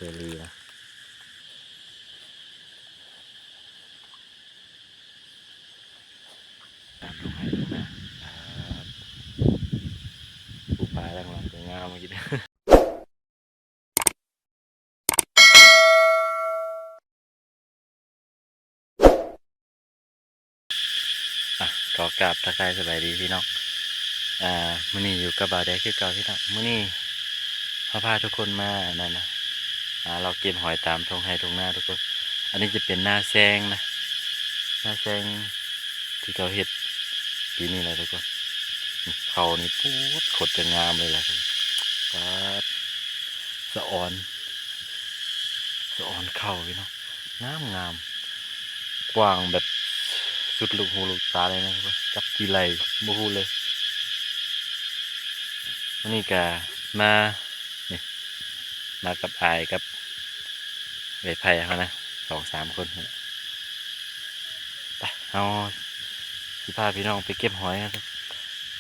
ເຊີຣີນະ ຕາມລົງໄຮ່ລົງນາ. ພູຜາທາງຫຼັງກໍງາມ ອ່ະ ຂໍກາບທັກທາຍສະບາຍດີພີ່ນ້ອງ. ອ່າ ມື້ນີ້ຢູ່ກັບບ່າວແດກຄືເກົ່າພີ່ນ້ອງ. ມື້ນີ້ເຮົາພາທຸກຄົນມາອັນນັ້ນນະ ຫາເລາະເກັບຫອຍຕາມທົ່ງໄຮ່ທົ່ງນາທຸກຄົນ. ອັນນີ້ຈະເປັນນາແຊງນະ ນາແຊງທີ່ເຂົາເຮັດປີນີ້ແຫຼະທຸກຄົນ. ເຂົ້ານີ້ ໂອ້ ໂຄດຈະງາມເລີຍລະ. ປາດ ສະອອນ ສະອອນເຂົ້າພີ່ນ້ອງ ງາມໆ ກວ້າງແບບສຸດລູກຫູລູກຕາເລີຍນະ. ຈັກຊິໄລ່ບໍ່ຮູ້ເລີຍ. ມື້ນີ້ກະມາ ນີ້ ມາກັບອ້າຍກັບເອື້ອຍໄພເຮົານະ ສອງສາມຄົນ. ໄປ ເຮົາຊິພາພີ່ນ້ອງໄປເກັບຫອຍ.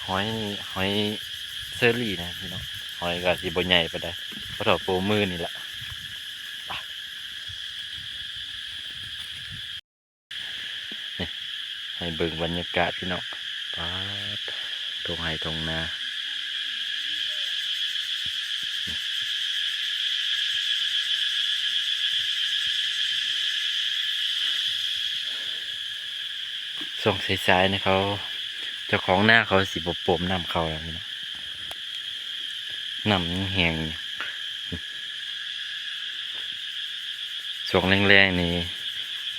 ຫອຍນີ້ ຫອຍເຊີຣີນະພີ່ນ້ອງ. ຫອຍກໍຊິບໍ່ໃຫຍ່ປານໃດ ພໍເທົ່າໂປ້ມືນີ້ລະ. ໄປ ນີ້ ໃຫ້ເບິ່ງບັນຍາກາດພີ່ນ້ອງ. ປາດ ທົ່ງໄຮ່ທົ່ງນາ. ຊ່ວງສາຍໆນີ້ເຂົາ ເຈົ້າຂອງນາເຂົາຊິບໍ່ປົມນ້ຳເຂົ້າແລ້ວພີ່ນ້ອງ ນ້ຳຍັງແຫ້ງຢູ່. ຊ່ວງແລງໆນີ້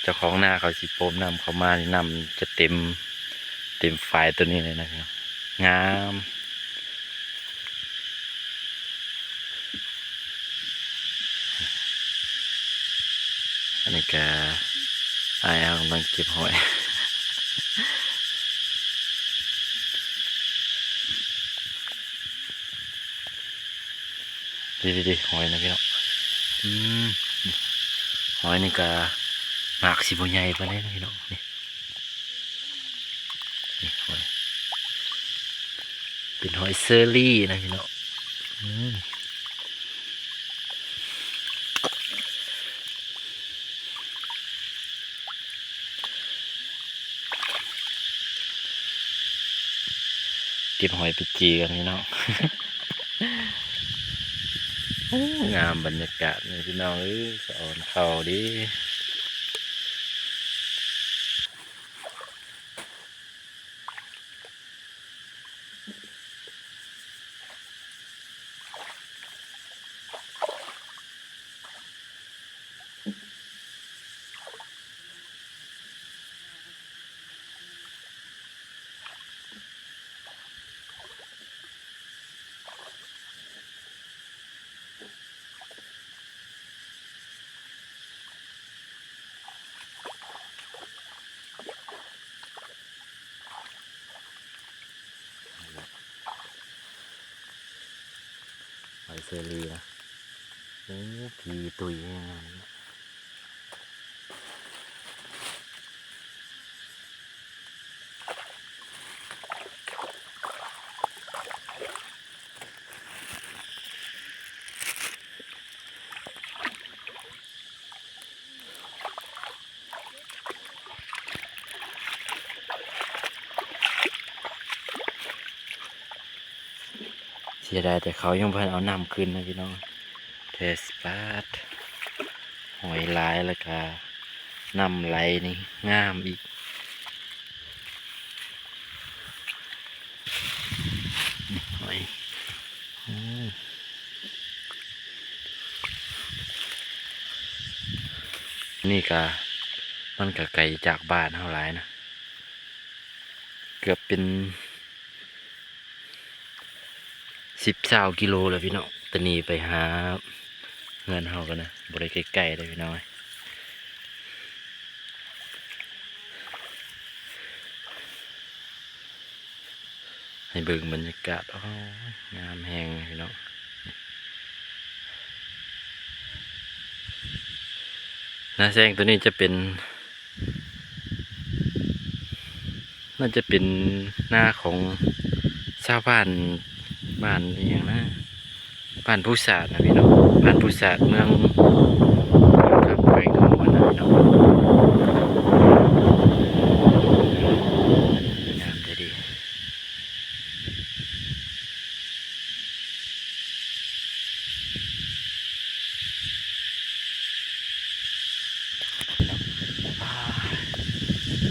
ເຈົ້າຂອງນາເຂົາຊິປົມນ້ຳເຂົ້າມານີ້ ນ້ຳຈະເຕັມ ເຕັມຝາຍໂຕນີ້ເລີຍນະພີ່ນ້ອງ. ງາມ. ອັນນີ້ກະອ້າຍເຮົາກຳລັງເກັບຫອຍ. ດີໆໆ ຫອຍນະພີ່ນ້ອງ. ອືມ ຫອຍນີ້ກະ ໝາກຊິບໍ່ໃຫຍ່ປານໃດນະພີ່ນ້ອງ. ນີ້ ນີ້ຫອຍ ເປັນຫອຍເຊີຣີນະພີ່ນ້ອງ. ອືມ ເກັບຫອຍໄປຈີ່ກັນພີ່ນ້ອງ. ໂອ້ ງາມບັນຍາກາດນີ້ພີ່ນ້ອງເອີຍ ສະອອນເຂົ້າເດ້. ຫອຍເຊີຣີນະ. ໂອ້ ຜີຕຸຍແຮງ. ເສຍດາຍແຕ່ເຂົາຍັງບໍ່ທັນເອົານ້ຳຂຶ້ນນະພີ່ນ້ອງ. ແທ້ ປາດ ຫອຍຫຼາຍ ແລ້ວກະນ້ຳໄຫຼນີ້ງາມອີກ. ນີ້ຫອຍ ໂອ້ ນີ້ກະ ມັນກະໄກຈາກບ້ານເຮົາຫຼາຍນະ ເກືອບເປັນສິບຊາວກິໂລແລ້ວພີ່ນ້ອງ. ແຕ່ນີ້ໄປຫາເຮືອນເຮົາກັນນະ ບໍ່ໄດ້ໃກ້ໆເດ້ພີ່ນ້ອງເອີຍ. ໃຫ້ເບິ່ງບັນຍາກາດ ໂອ້ຍ ງາມແຮງພີ່ນ້ອງ. ນາແຊງໂຕນີ້ຈະເປັນ ໜ້າຈະເປັນນາຂອງຊາວບ້ານ ບ້ານອີ່ຫຍັງນະ ບ້ານພູສາດນະພີ່ນ້ອງ ບ້ານພູສາດ ເມືອງ ຄັບ ແຂວງທອງຫົວນະເນາະ ງາມແທ້ເດ.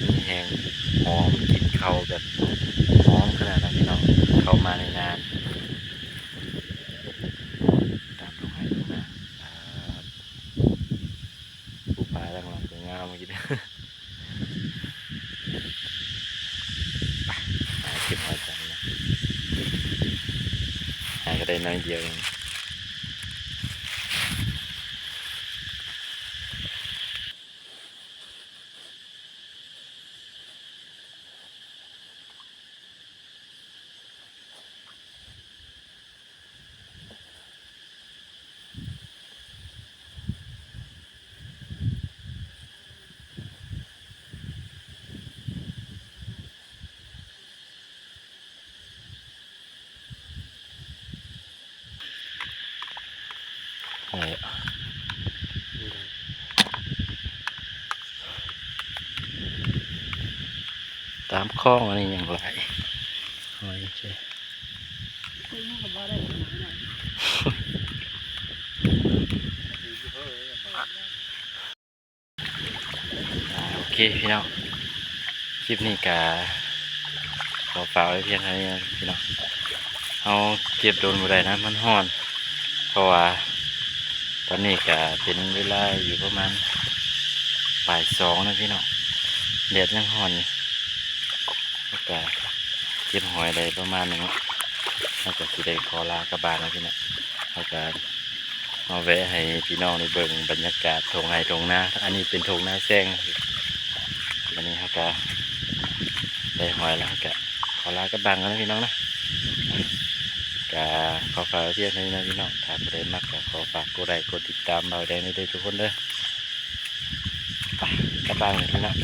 ມີແຮງຫອມ ກິ່ນເຂົ້າແບບຫອມຂະໜາດນັ້ນພີ່ນ້ອງ ເຂົ້າມາໃນນາ ຕາມທົ່ງໄຮ່ທົ່ງນາ. ປູປາທາງຫຼັງກໍງາມ ໄປ ຫາເກັບຫອຍກັນນະ ຫາກໍໄດ້ໜ້ອຍດຽວເອງ. ຕາມຄອງອັນນີ້ຍັງຫຼາຍ ຫອຍເຈ້. ອ່າ ໂອເຄພີ່ນ້ອງ ຄລິບນີ້ກະຂໍຝາກໄວ້ພຽງເທົ່ານີ້ນະພີ່ນ້ອງ. ເຮົາເກັບດົນບໍ່ໄດ້ນະ ມັນຮ້ອນ ເພາະວ່າຕອນນີ້ກະເປັນເວລາຢູ່ປະມານບ່າຍສອງນະພີ່ນ້ອງ ແດດຍັງຮ້ອນຢູ່. ເຮົາກະເກັບຫອຍໄດ້ປະມານນີ້ ເຮົາກະຊິໄດ້ຂໍລາກັບບ້ານແລ້ວພີ່ນ້ອງ. ເຮົາກະມາແວະໃຫ້ພີ່ນ້ອງໄດ້ເບິ່ງບັນຍາກາດທົ່ງໄຮ່ທົ່ງນາ ອັນນີ້ເປັນທົ່ງນາແຊງ. ບັດນີ້ເຮົາກະໄດ້ຫອຍແລ້ວ ເຮົາກະຂໍລາກັບບ້ານກ່ອນນະພີ່ນ້ອງນະ. ກະຂໍຝາກໄວ້ພຽງເທົ່ານີ້ນະພີ່ນ້ອງ ຖ້າຜູ້ໃດມັກກະຂໍຝາກກົດໄລ້ກົດຕິດຕາມບ່າວແດງແດ່ເດີທຸກຄົນເດີ. ໄປກັບບ້ານກັນພີ່ນ້ອງ.